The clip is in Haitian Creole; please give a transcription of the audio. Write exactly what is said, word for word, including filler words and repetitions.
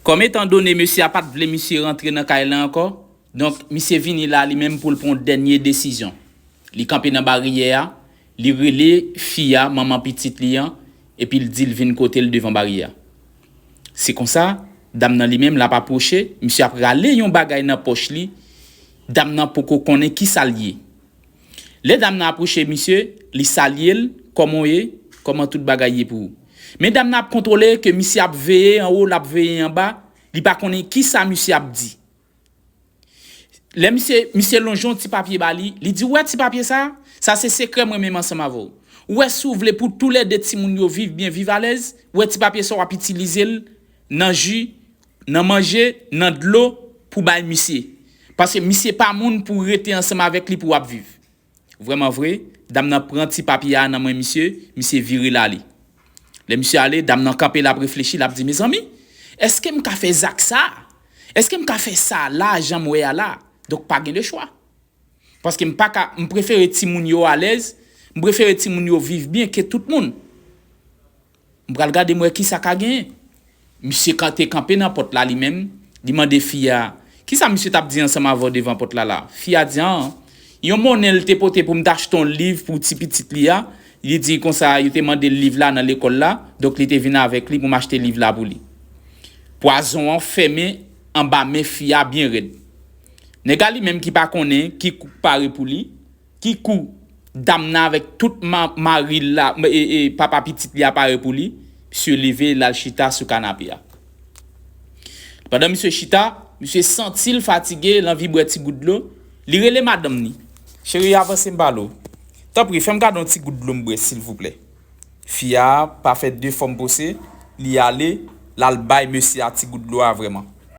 Kòm etan done mesye a pa t vle misye rantre nan kay la ankò, donk misye vini la li menm pou l pran yon dènye desizyon. Li kanpe nan baryè a, li rele fi a, manman pitit li an, epi l di l vin kote l devan baryè a. Se konsa, dam nan li menm l ap apwoche, misye ap rale yon bagay nan pòch li, dam nan poko konnen kisa l ye. Lè dam nan apwoche misye, li salye l, kòman w ye, kòman tout bagay ye pou ou. Men dam nan ap kontwole ke misye ap veye anwo, l ap veye anba, li pa konnen kisa misye ap di. Lè misye, misye lonje yon ti papye ba li, li di, ou wè ti papye sa? Sa se sekrè mwen menm ansanm avè w. Ou wè si w vle pou toulède timoun yo viv byen, viv alèz, ou wè ti papye sa w ap itilize l nan ji, nan manje, nan dlo pou bay misye. Paske misye pa moun pou rete ansanm avèk li pou w ap viv. Vrèman vre, dam nan pran ti papye a nan men misye, misye vire l ale. Lè misye ale, dam nan kanpe, l ap reflechi, l ap di, mezanmi, èske m ka fè zak sa? Èske m ka fè sa la, jan m wè a la? Donk, pa gen de chwa. Paske m pa ka, m prefere timoun yo alèz, m prefere timoun yo viv byen ke tout moun. M pral gade m wè kisa ka genyen. Misye kan te kanpe nan pòt la li menm, li mande fi a, kisa misye t ap di ansanm avè w devan pòt la la? Fi a di, an, yon monnen l te pote pou m t achte yon liv pou ti pitit li a, li di konsa yo te mande l liv la nan lekòl la, donk li te vin avèk li pou m achte liv la pou li. Pwazon an fèmen anba men fi a byen rèd. Nèg la li menm ki pa konnen ki kou k pare pou li, ki kou dam nan avèk tout ma, mari l la, e, e, papa pitit li a pare pou li, misye leve, l al chita sou kanape a. Pandan misye chita, misye santi l fatige, l anvi bwè ti gout dlo, li rele madanm ni. Cheri, avanse m pale w. Tanpri, fè m gade yon ti gout dlo m bwè, silvouplè. Fi a pa fè de fòm pose, li ale, l al bay mesye a ti gout dlo a vrèman.